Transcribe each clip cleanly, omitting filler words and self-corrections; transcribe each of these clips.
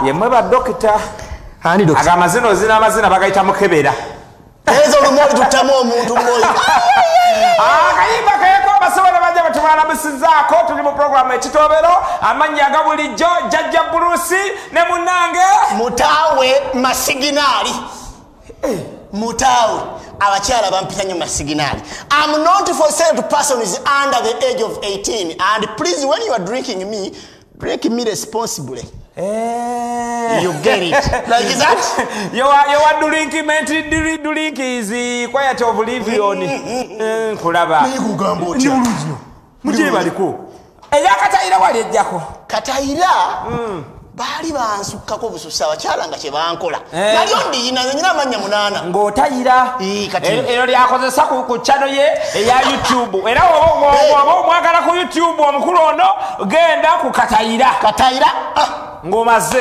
Yemwe ba dokita. Ani dokita? Aga mazina ozina amazina bagayita mukebera. Ezo lumoli tutamu omuntu mmoyo. Akayimba keeko basobola bajja batubalamusizaako tuli mu program ekitobero amannya aga bulijjo Jjajja Bruce ne munnange Mutaawe Masiginali. Mutaawe abakyala bampita nnyo Masiginali. I'm not for sale to person is under the age of 18 and please when you are drinking me, drink me responsibly. You get it. Like is that? Your drink meant drink is quiet of oblivion. Kulaba. Nikugamba otya? Mujye baliko. Eya Katayira wali ejjako. Katayira? Baali bansukkako bususa abakyala nga kye bankola. Nalyo ndiyina nnyina amannya 8. Ng'otayira. Ero lyakozesa ku channel ye eya YouTube. Era oba omwagala ku YouTube omukulu ono genda ku Katayira. Katayira? Ngomaze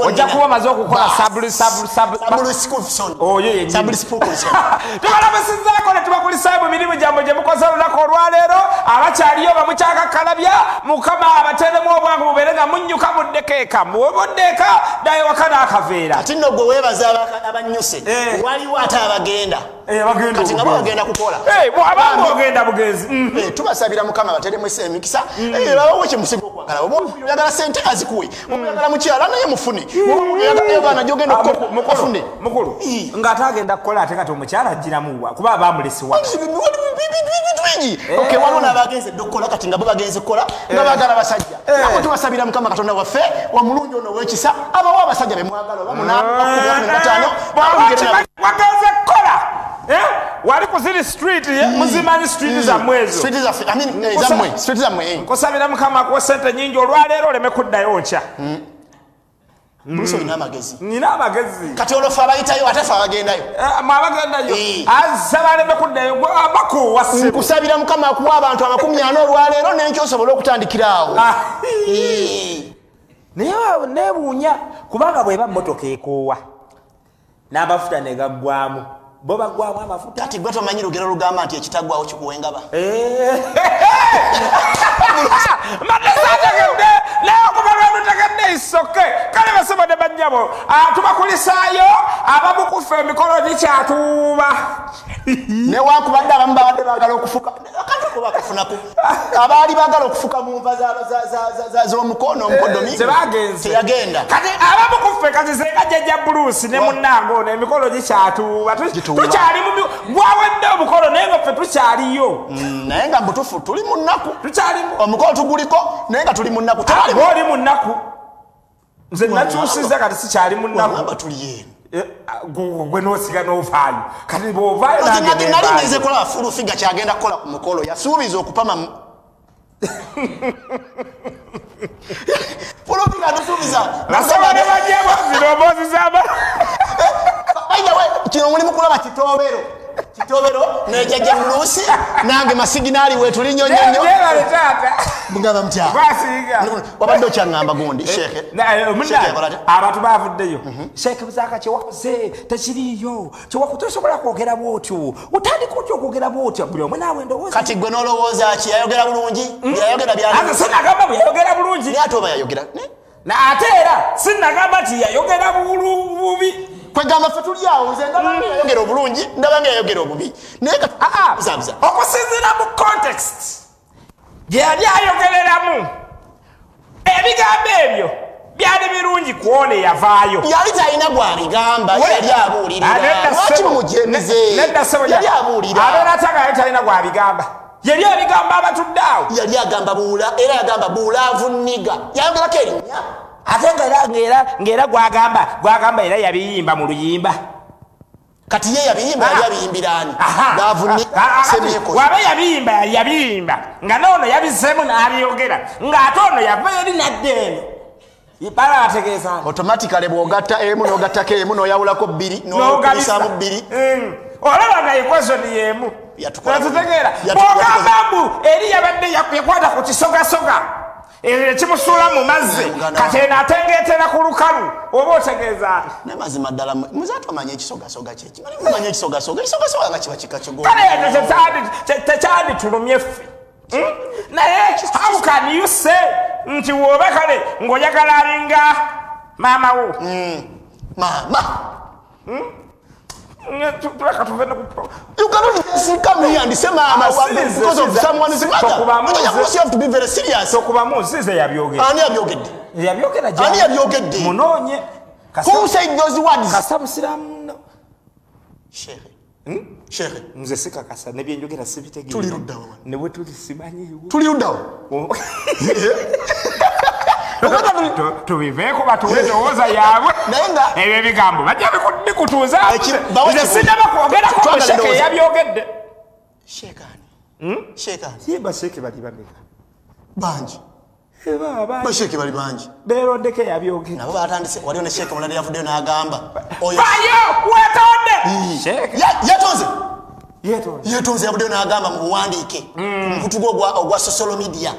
ojja kuba maze okukola sabuli. Oh ye sabuli spukunson. Tubalabisizaako ne tubakulisaayo mu mirimu gyammwe gye mukoze olunaku olwaleero abakyaliyo bamukyakakkalabya Mukama abateeremu obwangu mubeere nga munnyuka muddeko eka muwebudde eka ddayo waka n'akaveera. Kati nno gwe weebaza abannyuse waliwo ate abagenda kati nga bagenda kukola bw'abanga ogenda bugenzi tubasabira Mukama abateeremu emikisa babawe kye musiga okwagala oba oyagala ssente azikuwe oyagala mukyala naye mufune oyagala abaana gy'ogenda okukola afune mukulu ng'ate agenda kukola ate kati omukyala agiramuwa kuba abamulesi waka bingi. Okay, waliwo n'abagenze dda okukola kati nga bo bagenze kukola nga baagala basajja. Nabo tubasabira Mukama Katonda waffe omulungi ono ow'ekisa abawe abasajja be mwagala oba 8 15 wagenze kukola. Wali ku ziri street muzimanyi street zammwe ezo. Street zaffe, I mean zammwe, street zammwe. Nkusabira Mukama akuwe ssente nnyingi olwaleero oleme kuddayo nkya. Bruce olina amagezi. Nina amagezi. Kati olwo ffe abayitayo ate ffe abagendayo. Mwe abagendayo. Azza baleme kuddayo abakuwa ssebo. Nkusabira Mukama akuwa abantu 40 olwaleero n'enkya osobole okutandikira awo. Naye neewuunya kubanga bw'eba mmotoka ekoowa n'amafuta ne gaggwamu. Bo baggwamu amafuta. Kati gwe tomanyi lugero lugamba nti ekitaggwawo kikuwa engaba. Mbadde saategedde naye okuva lwe ndutegedde isoke. Kale basobodde bannyabo tubakulisaayo abamu ku ffe emikolo gikyatuuba. Newankubadde abamu babadde baagala okufuka akantu ko bakafunako abaali baagala okufuka mu nva z'omukono omukodomi teyagenda. Kati abamu ku ffe kati zenga Jjajja Bruce ne munnange ono emikolo gikyatuuba tukyali mu gwawedde omukolo naye nga ffe tukyaliyo. Naye nga mbutuufu tuli mu nnaku. Tukyalimu. Omukolo tuguliko naye nga tuli mu nnaku. Oli mu nnaku. Nze nakyusiza kati sikyali mu nnaku. Wamba tuli eno. Gwe n'osiga n'ovaayo. Kati bw'ovaayo nange nali ngenze kulaba full figure kyagenda kukola ku mukolo yasuubiza okupama full figure atusuubiza. Nasobola ne bajjabo zino mboozi z'aba. By the way, kino mulimu kulaba kitobero. Kitobero ne Jjajja Bruce nange Masiginali wetuli nnyo nnyo. Gyebale taata. Mugamba mutya? Gwasiiga. Wabadde okyaŋŋamba gundi Sheikh. Abantu bavuddeyo. Sheikh Buzaaka kye wakoze tekiriiyo. Tosobola kwogera bw'otyo. Otandika otya okwogera bw'otyo buli omu naawe ndowooza. Kati gwe n'olowooza ki yayogera bulungi? Yayogera byali. Ate sinnagamba bwe yayogera bulungi. Naye ate oba yayogera. Ate era sinnagamba nti yayogera bubi. Kwegamba ffe tuli awo nze ndaba nga yayogera obulungi ndaba nga yayogera obubi naye kati okusinziira mu context gye yali ayogereramu ebigambo ebyo byali birungi ku ono eyavaayo. Yali talina gw'abigamba yali abuulirira. Lwaki mumujeemize? Yali abuulira. Abeera ate nga yali talina gw'abigamba. Yali abigamba abatudde awo. Yali agamba buula era yagamba buulaavu nniga. Yayogerako erinnya. Ate ng'era gwagamba era yabiyimba mu luyimba. Kati ye yabiyimba yali abiyimbira ani? Laavu nniga semyekozo. Waba yabiyimba yali yabiyimba nga n'ono yabizzeemu n'abyogera ng'ate ono yava eri n'adda eno. Bala bategeeza. Automatically bw'ogatta emu n'ogattako emu n'oyawulako bbiri n'okubisaamu bbiri. Olaba nga equation y'emu. Tutegeera. Bw'ogamba mbu eri yabadde yakwata ku kisogasoga. Ekimusuula mu mazzi kati eno atengeetera ku lukalu oba otegeeza naye mazima ddala muzaata omanye ekisogasoga kyeki manye ekisogasoga ekisogasoga nga kiba kika kigo kale ekyo tekyanditulumye ffe. Naye how can you say nti woba kale ng'oyagala alinga maama wo maama. You cannot just come here and say mama because of someone's mother. You have to be very serious. Tokubamu yabyogedde. Ani yabyogedde? Yabyogera Ani yabyogedde? Munoonye. Who said those words? Kasa musiraamu no. Sheikh. Sheikh. Nze sikakasa ne byenjogera sibitegeera. Tuli luddawo. Ne bwe tuli simanyiiwo. Tuli luddawo. Tubiveeko batuwe endowooza yaabwe. Ebyo ebigambo bajja bikutuuza. Nze sinnaba kwogerako ku Sheikh eyabyogedde. Sheikh ani? Sheikh ani? Ye basheikh bali bameka? Bangi. Basheikh bali bangi. Beerondeko eyabyogedde. Nabo batandise waliwo ne Sheikh omulala yavuddeyo n'agamba. Bayo weetonde! Sheikh. Yeetonze. Yeetonze yavuddeyo n'agamba mu buwandiike. Mukutu gwo ogwa social media.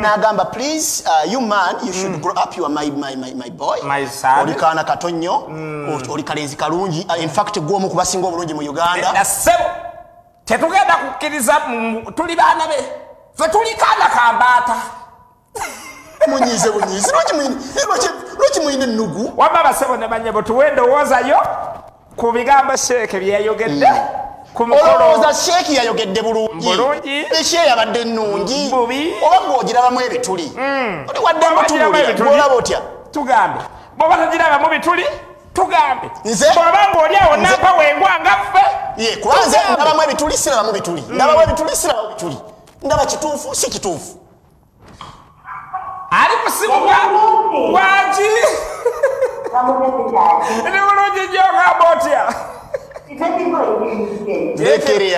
N'agamba please you man you should grow up, you are my boy. My son. Oli kaana kato nnyo. Oli kalenzi kalungi. In fact gwe omu ku basinga obulungi mu Uganda. Nassebo tetugenda kukkiriza tuli baana be. Ffe tuli kaana kambaata. Munyiize bunyiizi. Lwaki muyina ennugu? Wamma basebo ne bannyabo tuwe endowooza yo ku bigambo Sheikh bye yayogedde. Olowooza Sheikh yayogedde bulungi. Eshe yabadde nnungi. Oba ng'ogirabamu ebituli. Oli wadde mutubuulira olaba otya? Tugambe. Bw'oba togirabamu bituli tugambe. Bw'oba ng'oli awo nampa wengwa nga ffe. Ye kuba nze ndabamu ebituli sirabamu bituli. Ndabamu ebituli sirabamu bituli. Ndaba kituufu si kituufu. Ali kusimu wangi. Ndi bulungi nnyo ogamba otya?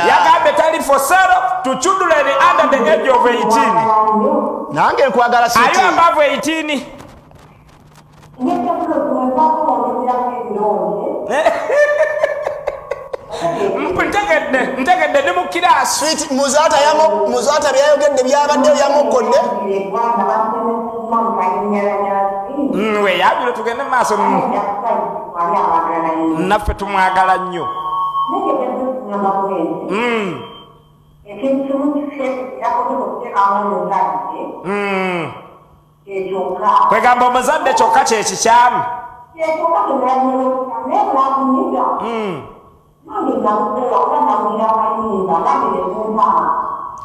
Yagambe tali for sale to children under the age of 18. Nange nkwagala siti. Are you above 18? Ntegedde ndi mu kiraasi. Sweet muzaata yamo muzaata byayogedde byabadde byamukkodde. We yabiro tugende mu maaso. Naffe tumwagala nnyo. Kwegamba omuzadde kyokka kye kikyamu.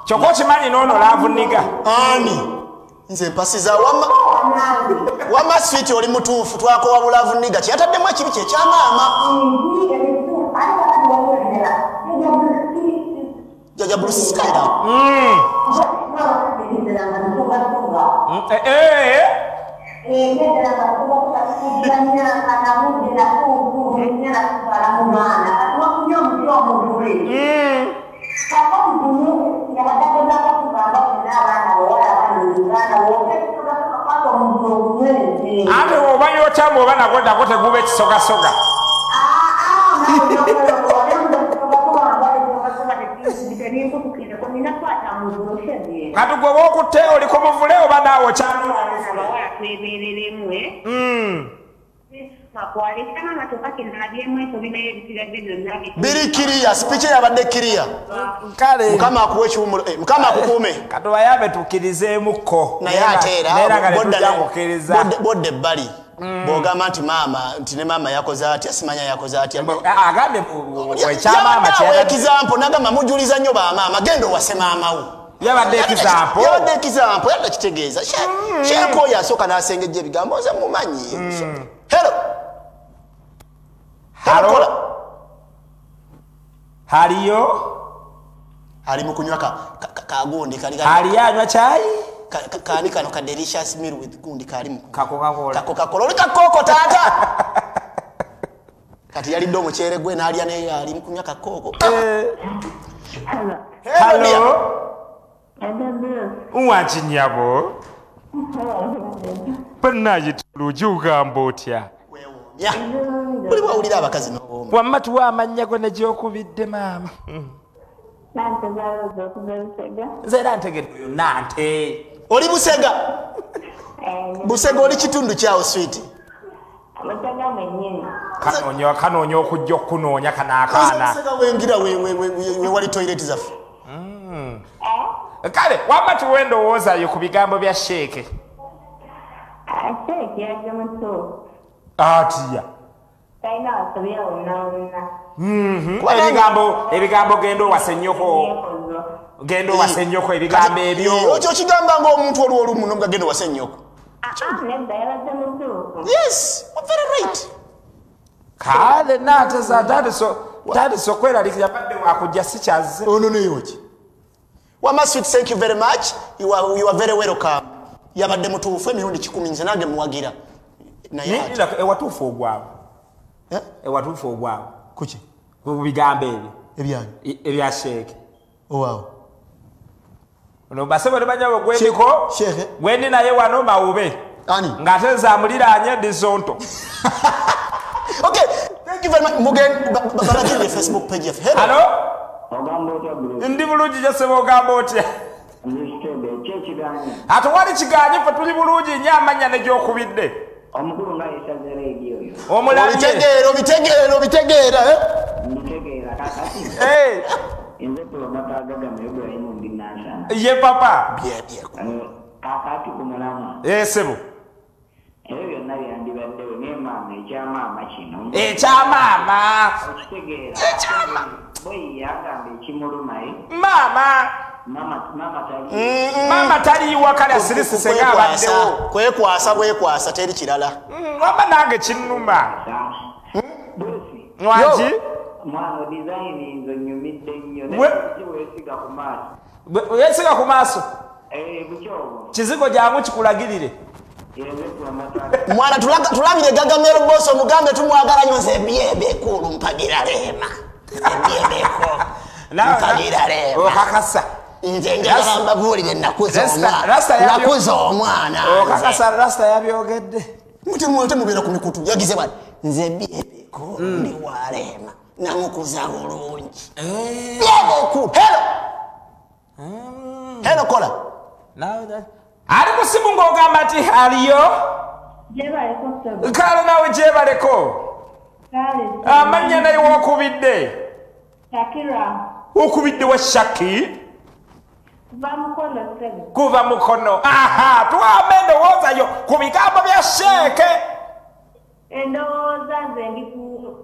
Kyokka okimanyi n'ono love nigga. Ani? Nze mpasiza wama wama sweet oli mutuufu twakowa bulavu nigga kyeyataddemu ekibi kye kya maama. Jaja Bruce Skyler. Ate oba yotamu oba nagwo teguba ekisogasoga. Kati gwe w'okutte oli ku muvule oba naawe okyanywa omuvule? Biri kiriya, speech yabadde kiriya. Kale. Mukama akuwe ekiwummulo, Mukama akukuume. Katubayambe tukkirizeemukko. Naye ate era bodda ebbali. Bw'ogamba nti maama nti ne maama yakoze atya simanya yakoze atya. Agambye ekyamaama kyeyabadde example n'agamba mujuliza nnyo bamaama genda owase maama wo. Yabadde example. Yabadde example yadde kitegeeza. Sheikh oyo asooka n'asengejja ebigambo nze mumanyi. Hello. Hello. Haliyo? Ali mu kunywa kagundi kali Haliyo anywa chai? Kani kano ka delicious meal with gundi kali mu. Ka Coca-Cola. Coca-Cola. Oli ka koko tata. Kati yalidde omuceere gwe n'alya ne ali mu kunywa ka koko. Hello. Uwakinyabo. Bannaye tulugi ogamba otya? Ya. Buli bw'awulira abakazi n'owooma. Wamma tuwa amannya go ne gy'okubidde maama. Nante zaazo okuva Busega. Nze era ntegedde oyo Nante. Oli Busega? Busega oli kitundu kyawo sweet. Busega mwennyini. Kanoonya okujja okunoonya kano akaana. Busega wengira we wali toilet zaffe. Kale wamma tuwe endowooza yo ku bigambo bya Sheeke. Sheeke yajja mutuufu. Atya. Talina wasobya wonna wonna. Ebigambo genda owase nnyoko. Genda owase nnyoko ebigambo ebyo. Okyo kigamba ng'omuntu olw'olumu n'omuga genda owase nnyoko. Nedda yabadde mutuufu. Yes, very right. Kale natandise okweraliikirira badde wakujja sikyazze. Ono neyoki. Wama sweet, thank you very much. You are very welcome. Yabadde mutuufu emirundi 10 nze nange muwagira. Naye ewatuufu ogwawo. Ewatuufu ogwawo. Kuki? Ku bigambo ebyo. Ebyange. Ebya Sheeke. Owaawo. Ono basebo ne banyabo gwendiko. Sheeke. Gwendi naye wano mawube. Ani? Ng'ate nze amuliraanye ndi Zonto. Okay, thank you very much. Mugen balagirire Facebook page yaffe. Hello? Ndi bulungi gy'osebo ogamba otya? Ate wali kigaanyi ffe tuli bulungi nnyo amannya ne gy'okubidde. Omukulu nga yesaze leegi oyo. Omulabye. Obitegeera, eh? Mbitegeera kakati. Nze Promota Agagame Ibrahim ndi Nansana. Ye papa. Bye. Kakati ku mulamwa. Ssebo. Ebyo byonna byandibaddewo naye maama ekyamaama kino. Ekyamaama. Okitegeera. Ekyamaama. Boyi yagamba ekimuluma. Maama. Mama taliiwa kale asirise senga abaddewo. Kwekwasa bwekwasa teri kirala. Wamma nange kinnuma. Nwangi? Mwana design nze nnyumidde nnyo naye weesiga ku maaso. Weesiga ku maaso? Bukyobo. Kizigo jangu kikulagirire. Mwana tulabire Gagamel boss omugambe tumwagala nnyo nze byebekulu mpagira Rema. Byebekulu. Mpagira Rema. Okakasa. Nze njagala mbabuulire nakuza omwana. Okakasa Rasta yabyogedde. Mute mubeera ku mikutu yagize bwati. Nze byebekulu ndi wa Rema. Namukuza bulungi. Byebekulu. Hello. Hello kola. Ali ku simu ng'ogamba nti aliyo? Gyebaleko ssebo. Kale naawe gyebaleko. Kale. Amannya naye w'okubidde? Shakira. Okubidde wa Shaki? Kuva Mukono ssebo. Kuva Mukono. Aha, tuwambe endowooza yo ku bigambo bya Sheeke. Endowooza nze ndi ku...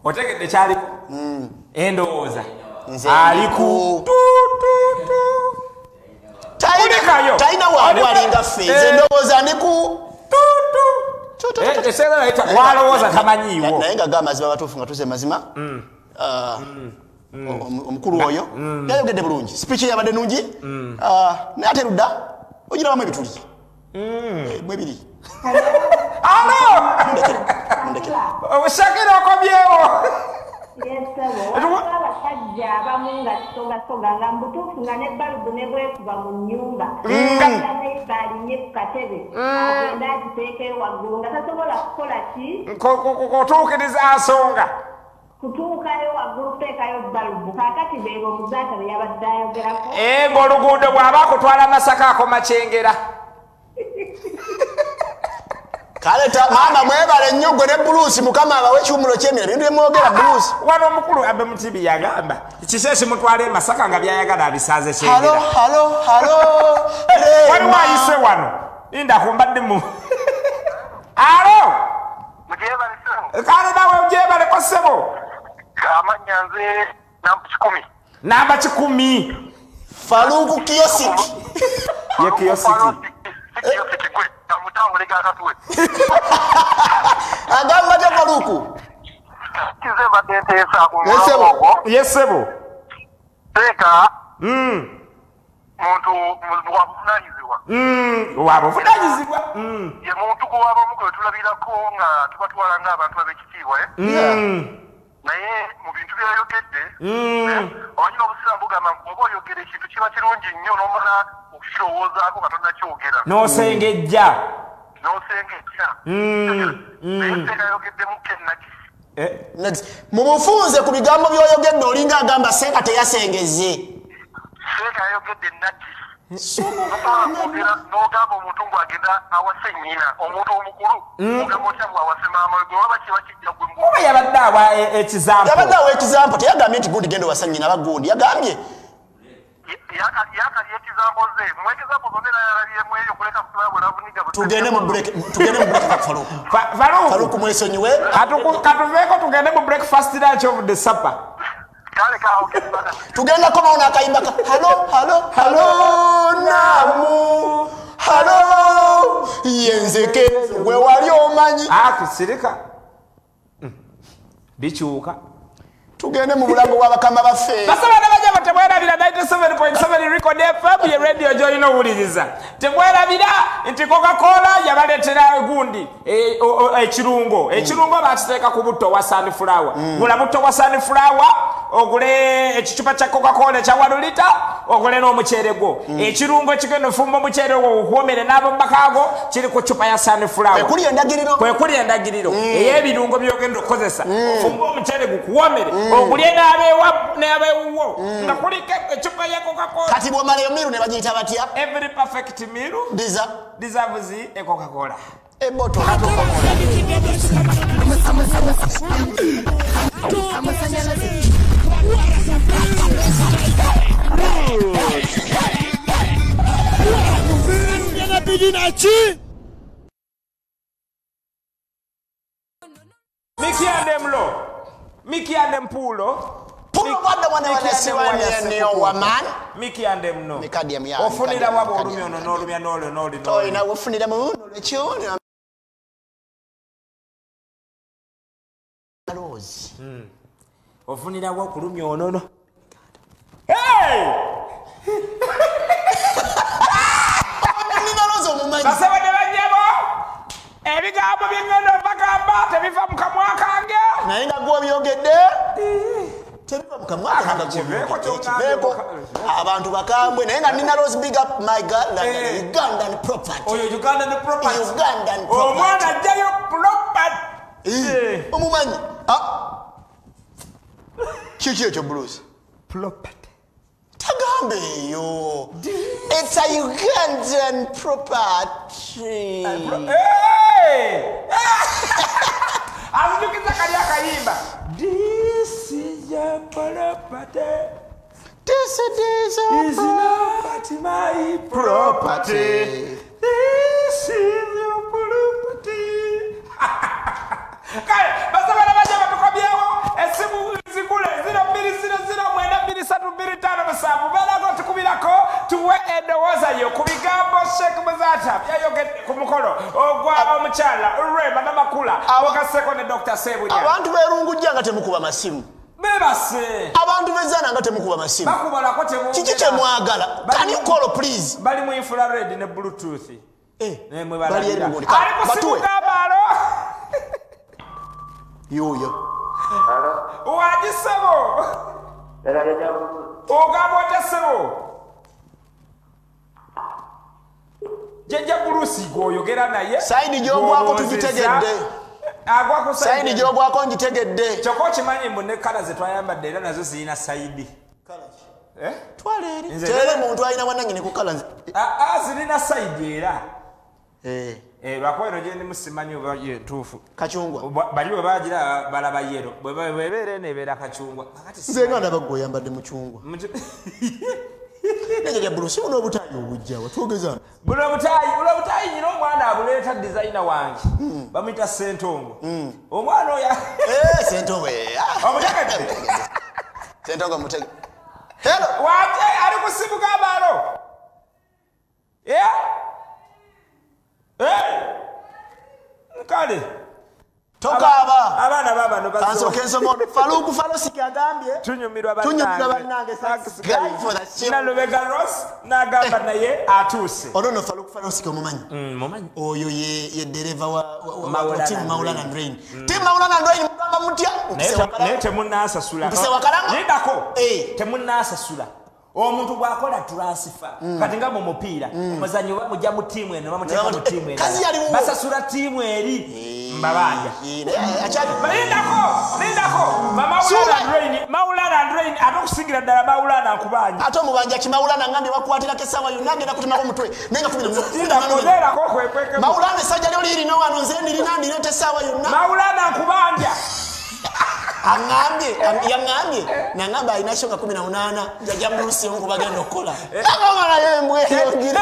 Otegedde kyaliko? Endowooza. Ali ku... Talina wangu alinga ffe. Nze ndowooza ndi ku... Walowooza tamanyiiwo. Naye nga ga amazima abatuufu nga tuze mazima. Omukulu oyo yayogedde bulungi. Speech yabadde nnungi. Naye ate ludda ogirabamu ebituli. Mwebiri. Alo! Mundekere. Shakira okomyewo. Yes, abasajja abamu nga kisogasoga nga mbutuufu nga ne balubu ne bwekuba mu nnyumba. Nga alinye ku katebe agenda agiteekeyo waggulu nga tasobola kukola ki? Kutuukiriza nsonga. Kutuukayo waggulu kuteekayo balubu. Kaakati beebo omuzaata be yabadde ayogerako. Ng'oluguudo bw'aba akutwala Masaka akoma Kyengera. Kale maama mwebale nnyo gwe ne Buluusi Mukama abawe ekiwummulo ky'emirembe. Ebintu bye mwogera Buluusi. Wano omukulu Abe Mutibi yagamba kiki ekimutwala e Masaka nga by'ayagala abisanze Kyengera. Halo, halo, halo. Waliwo ayise wano. Linda kumbadde mu. Alo. Kale nawe ogyebaleko ssebo. Amannya nze namba 10. Namba 10. Faluku Kiyosiki. Ye Kiyosiki. Agamba tya Faluku? Yes ssebo. Teeka muntu wabuvunanyizibwa. Wabuvunanyizibwa. Ye muntu kuwabamu gwe tulabirako nga tubatwala ng'abantu ab'ekitiibwa. Naye mu bintu by'ayogedde omanyi n'obusiraamu bugamba nti bw'oba oyogera ekintu kiba kirungi nnyo n'omala okukirowoozaako Katonda kyogera. N'osengejja. N'osengejja. Naye Seeka ayogeddemu kennakisi. Mu bufunze ku bigambo by'oyogedde olinga agamba Seeka teyasengezze. Seeka yayogedde nati. N'ogamba omuntu ng'agenda awase nnyina, omuntu omukulu ogamba otya bw'awase maama we, gwe waba kiba kijja gwe oba yabadde awa ekizampo. Yabadde awa ekizampo, teyagambye nti gundi genda owase nnyina aba gundi, yagambye yakali ekizampo ze mu ekizampo zonna era yalabyemu eyo kuleka kusobola bwe navuniga. Tugende mu break, tugende mu break. Faruku, Faruku mwesonyiwe, katuveeko tugende mu breakfast, lunch of the supper. Tugenda komawo n'akayimba ka halo halo halo namu halo yenzeke gwe wali omanyi. Sirika bikyuka. Tugende mu bulango bw'abakama baffe. Basaba n'abajja temwerabira 97.7 Record FM ye radio gy'olina owuliriza. Temwerabira nti Coca-Cola yabaleetera gundi ekirungo. Ekirungo bakiteeka ku butto wa sunflower. Gula butto wa sunflower, ogule ekicupa kya Coca-Cola ekya 1 lita, ogule n'omuceere gwo. Ekirungo kigenda ofumba omuceere gwo gukuwoomere n'ab'omu kiri ku ccupa ya sunflower. Kwekuli endagiriro. Kwekuli endagiriro. Ey'ebirungo by'ogenda okukozesa. Ofumba omuceere gukuwoomere. Ogulye n'abewuwo nga kuliko ecupa ya Coca-Cola. Kati bw'omala eyo miru ne bagiyita batya? Every perfect meal deserves a Coca-Cola. A bottle. Miki and Emlo. Miki and Mpulo. Miki and Emno. Ofunira wabo olumya ono n'olumya n'olyo n'oli n'oli. Ofunira mu n'olwekyo. Ofunira wa okulumya ono no. Hey! Basaba ne banyabo. Ebigambo by'engendo bagamba tebiva mu kamwa kange. Naye nga gwe obyogedde tebiva mu kamwa kange. Kiveeko abantu bakambwe. Naye nga Nina Rose, big up my girl, Ugandan property. Oyo Ugandan property. Ugandan property. Omwana ajjayo property. Omumanyi. Kiki ekyo Bruce? Property. Tagambe eyo. It's a Ugandan property. Hey! Azijukiza kali akayimba. This is your property. This is not my property. This is your property. Kale, basaba n'abajja batukomyewo esimu zigule 0200923257 beerako tukubirako tuwe endowooza yo ku bigambo Sheikh Muzaata byayogedde ku mukolo ogwa omukyala Rema Namakula ogasseko ne Dr. Ssebunya. Abantu beerungujja nga temukuba masimu. Bebase. Abantu bezaana nga temukuba masimu. Bakubalako temwogera. Kiki kyemwagala? Can you call please? Bali mu infrared ne bluetooth. Nemwe bali eri ali ku simu gamba alo. Yoyo. Waji sebo. Ogamba otya sebo? Jjajja Bruce gw'oyogera naye. Saidi gy'ogwako tugitegedde. Agwako saidi gy'ogwako ngitegedde. Kyokka okimanyi mbu ne kala ze twayambadde era nazo zirina saidi. Twala eri. Tere muntu alina bwannannyini ku kala. Zirina saidi era. Lwakuba eno gye ndimu simanyi oba ye ntuufu. Kacungwa. Bali bwe bagira balaba yero. Bwe beera eno ebeera kacungwa. Nze nga ndaba gwe oyambadde mucungwa. Naye jjajja Bruce buno obutaayi obujja twogeza. Buno obutaayi nyina omwana abuleeta designer wange. Bamuyita Ssentongo. Omwana oyo Ssentongo. Omutegedde. Ssentongo mutege. Hello. Wate ali ku simu gamba alo. Kale. Tokaaba. Abaana baabano Kansooke nsome ono. Faluku Falosiki agambye. Tunyumirwa bannange. Nalubega Rose n'agamba naye atuuse. Ono no Faluku Falosiki omumanyi? Mumanyi. Oyo ye dereva wa team Maulana and Rain. Team Maulana and Rain mugamba mutya? Naye temunnaasasula. Mpise wakalanga? Lindako. Temunnaasasula. Omuntu bw'akola transfer kati nga mu mupiira omuzannyi bamujja mu ttiimu eno bamuteeka mu ttiimu eno basasula ttiimu eri mbabanja. Lindako Maulana and Rain ate okusingira ddala Maulana nkubanja. Ate omubanja ki Maulana ngambye bakwatirako essaawa yonna agenda kutemako omutwe naye nga Maulana essajja lyo lirina wano nze ndirina ndireeta essaawa yonna. Maulana nkubanja. Angambye yangambye nangamba alina shoka 18 jajja Bruce omu kubagenda okukola. Akamala embwe yogire.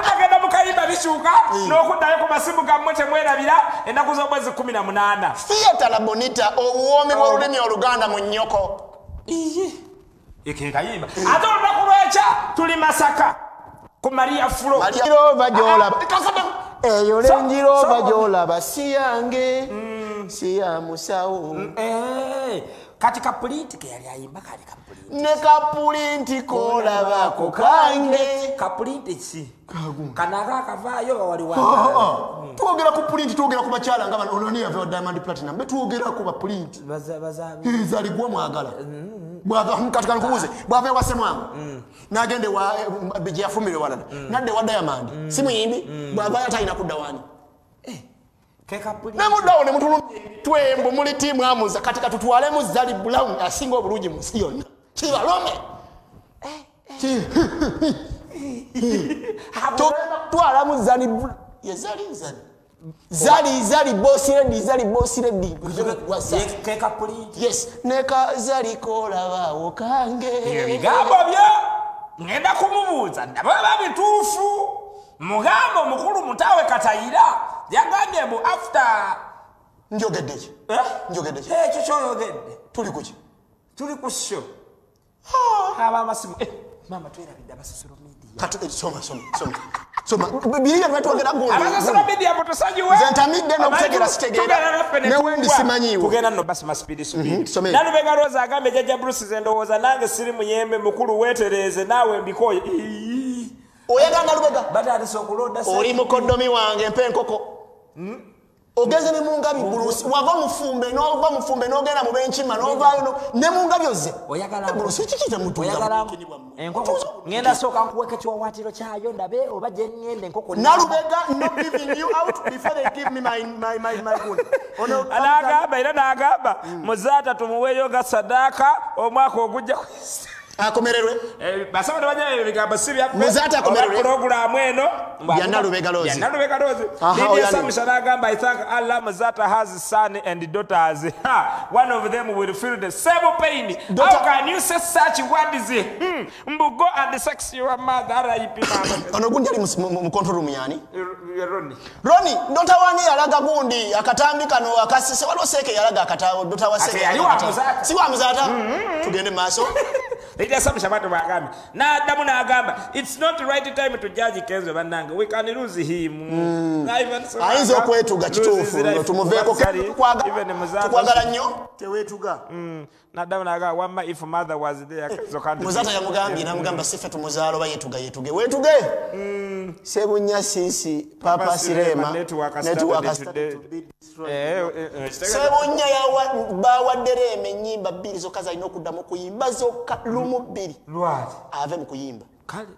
Tunagenda mu kayimba bikyuka n'okuddayo ku masimu gammwe temwerabira ennaku z'omwezi 18. Theatre La Bonita obuwoomi bw'olulimi Oluganda mu nnyoko. Eke kayimba. Ate olunaku lw'enkya tuli Masaka ku Maria Flo. Maria gy'olaba. Eyo Range Rover gy'olaba si yange. Si ya musawo. Kati kapulinti ke yali ayimba kali kapulinti. Ne kapulinti kolabako kange. Kapulinti ki? Kanaka akavaayo wali wa. Twogera ku pulinti, twogera ku bakyala nga bano ono ni yava Diamond Platinum. Betwogera ku bapulinti. Baza. Zali gwa mwagala. Bwava kati kankubuze. Bwava wa Semwangu. Nagende wa gye yafumbirwa walala. Nadde wa Diamond. Si muyimbi. Bwava atalina kudda wani. Namuddawo ne mutulumya emitwe mbu muli ttiimu amuza kati katutwalemu Zali Brown asinga obulungi mu nsi yonna. Kibalome. Tugenda kutwalamu Zali ye Zali Zali. Zali Zali boss lady Zali boss lady. Yes, neka Zali kolabaawo kange. Ebigambo byo ngenda kumubuuza ndaba bituufu. Mugambo mukulu Mutawe Katayira yagambye mbu after njogedde ki? Njogedde ki? Ekyo ky'oyogedde. Tuli ku ki? Tuli ku show. Aba amasimu. Mama twerabidde abasosolo media. Kati soma. Soma. Biriya twatwogera gundi. Abasosolo media mutusanyiwe. Nze ntamidde n'okutegeera sitegeera. Ne wendi simanyiiwo. Tugenda nno basi ma speed. Nalubega Rose agambye Jjajja Bruce nze ndowooza nange siri muyembe mukulu weetereeze naawe mbikoye. Oyagala Nalubega. Batandise okulonda oli mukoddomi wange mpa enkoko. Ogeze ne mungabi Bruce wava mufumbe n'ova mufumbe n'ogenda mu benkima n'ovaayo ne mungabi ozze. Oyagala Bruce kiki temutunga enkoko ngenda sooka nkuweka ekiwawaatiro kyayo ndabe oba gye ngenda enkoko. Nalubega not giving you out before they give me my good. N'agamba era n'agamba Muzaata tumuweeyo nga sadaaka omwaka ogujja akomererwe. Basaba tebajja ebigambo si byaffe. Muzaata akomererwe. Pulogulaamu eno ya Nalubega Rose. Ya Nalubega Rose. Lydia Samusha n'agamba I thank Allah Muzaata has son and daughters. One of them will feel the same pain. How can you say such words? Mbu go and sex your mother. R.I.P. mama. Ono gundi ali mu control room yani? Ronnie. Ronnie, daughter wani yalaga gundi akatambi kano akasise waliwo seeke yalaga akatawo daughter wa seeke. Ate yali wa Muzaata. Si wa Muzaata. Tugende maaso. Lydia Samusha bw'atyo bw'agambye. N'addamu n'agamba it's not right time to judge Kenzo bannange we can lose him. Ayinza okwetuga kituufu tumuveeko tukwagala nnyo teweetuga. N'addamu n'agamba wamma if mother was there Kenzo can't. Muzaata yamugambye n'amugamba si ffe tumuzaala oba yeetuga yeetuge weetuge. Sebunya Sisi Papa Sirema network started to be destroyed. Sebunya bawadde Rema ennyimba bbiri zokka zalina okuddamu okuyimba zokka lumu bbiri. Lwaki? Ave mu kuyimba. Kale.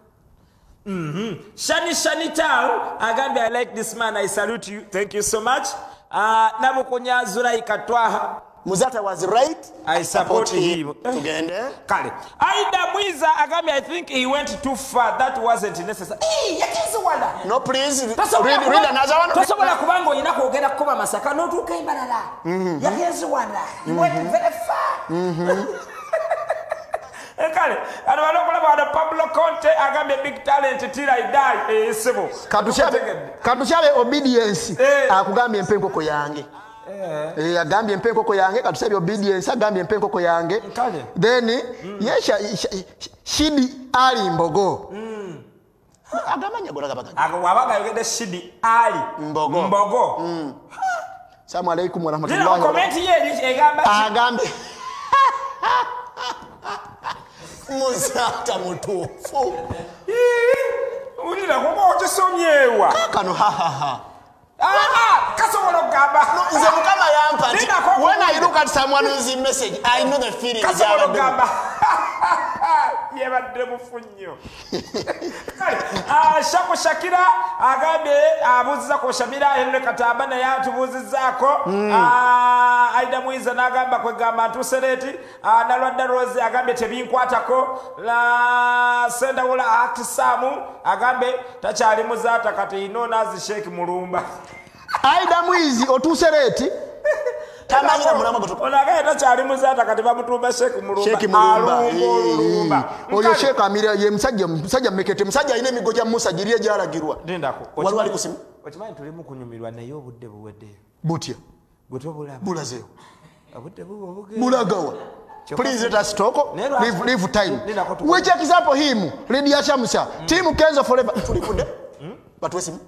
Shani Shani Tao agambye I like this man I salute you thank you so much. Nabukunya Zulaika Twaha Muzaata was right. I support him. Tugende. Kale. Aida Mwiza agambye I think he went too far. That wasn't necessary. Yakiziwala. No please. Read another one. Tosobola kubanga olina kwogera kuba Masaka n'otuuka embalala. Yakiziwala. He went very far. Kale. Ano balokola bano Pablo Conte agambye big talent till I die. Sebo. Katushabe obedience. Akugambye mpe enkoko yange. Agambye mpe enkoko yange katusabye obedience agambye mpe enkoko yange. Then ye Shidi Ali Mbogo. Agamanya gola gabaga. Ako wabaga yogedde Shidi Ali Mbogo. Mbogo. Assalamu alaikum wa rahmatullahi wa barakatuh. Comment ye egamba agambe Muzaata mutuufu. Ulira kuba okisomyewa. Kano ha ha ha. Kasobola okugamba. Nze Mukama yampa nti when I look at someone who's message, I know the feeling. Kasobola okugamba. Yebadde mufu nnyo. Kale, Shako Shakira agambye abuuziza ku Shamira, Henry Katamba naye atubuuzizaako. Aida Mwiza n'agamba kwegamba ntuusereeti. Nalwadda Rose agambye tebinkwatako. Sendawula Atisamu agambye takyali muzaata kati ino nazi Sheikh Mulumba. Aida Mwizi otuusereeti. Tamanyira mulama gutu. Onagaye takyali muzaata kati bamutumba Sheikh Mulumba. Sheikh Mulumba. Alumba olulumba. Oyo Sheikh Amira ye musajja mekete, musajja alina emigo gya Musa giri egyalagirwa. Lindako. Waliwo ali ku simu? Okimanyi tulimu kunyumirwa naye obudde buweddeyo. Butya? Gwe tobulaba. Bulazeewo. Obudde buba obugenda. Bulagawa. Please let us talk. Leave time. Which example him? Lydia Shamusa. Team Kenzo forever. Tulivudde. Batuwe simu.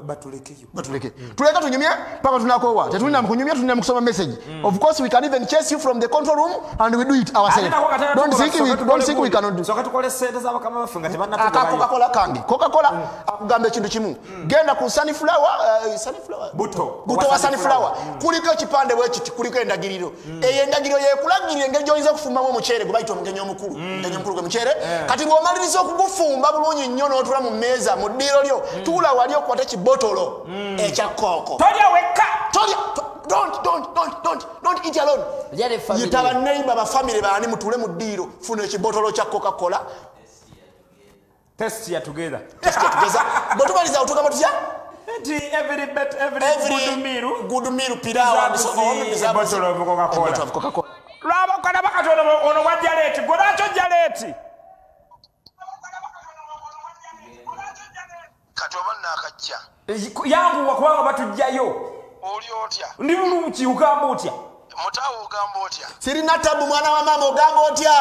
Batulekeyo. Batuleke. Tuleka tunyumye paka tunakowa. Tetulina mkunyumya, tulina mkusoma message. Of course we can even chase you from the control room and we do it ourselves. Don't think we cannot do. Soka tukole sente zabo kama bafunga tebanatugobayo. Coca-Cola kange. Coca-Cola akugamba ekintu kimu. Genda ku sunflower, sunflower. Buto. Buto wa sunflower. Kuliko ekipande bwekiti, kuliko endagiriro. Eyo endagiriro yekulagirira engeri gy'oyinza okufumbamu omuceere gwe bayita omugenyi omukulu. Omugenyi omukulu gwe muceere. Kati bw'omaliriza okugufumba bulungi nnyo n'otuula mu mmeeza mu ddiiro lyo, tuula wali okwate kibotolo ekya kooko. Tolya wekka. Tolya. Don't eat alone. Yita ba neighbor ba family baani mutuule mu ddiiro, funa ekibotolo kya Coca-Cola. Test ya together. Test ya together. Bwe tumaliza otugamba tutya? Nti every bet, every good meal. Good meal pilau and so on. A bottle of Coca-Cola. A bottle of Coca-Cola. Lwaba kalaba kati ono wajja leeti. Gwe lwaki ojja leeti? Kati oba nnaakajja. Yanguwa kubanga batujjayo. Oli otya? Ndi bulungi, ogamba otya? Mutaawo ogamba otya? Sirina tabu mwana wa maama, ogamba otya?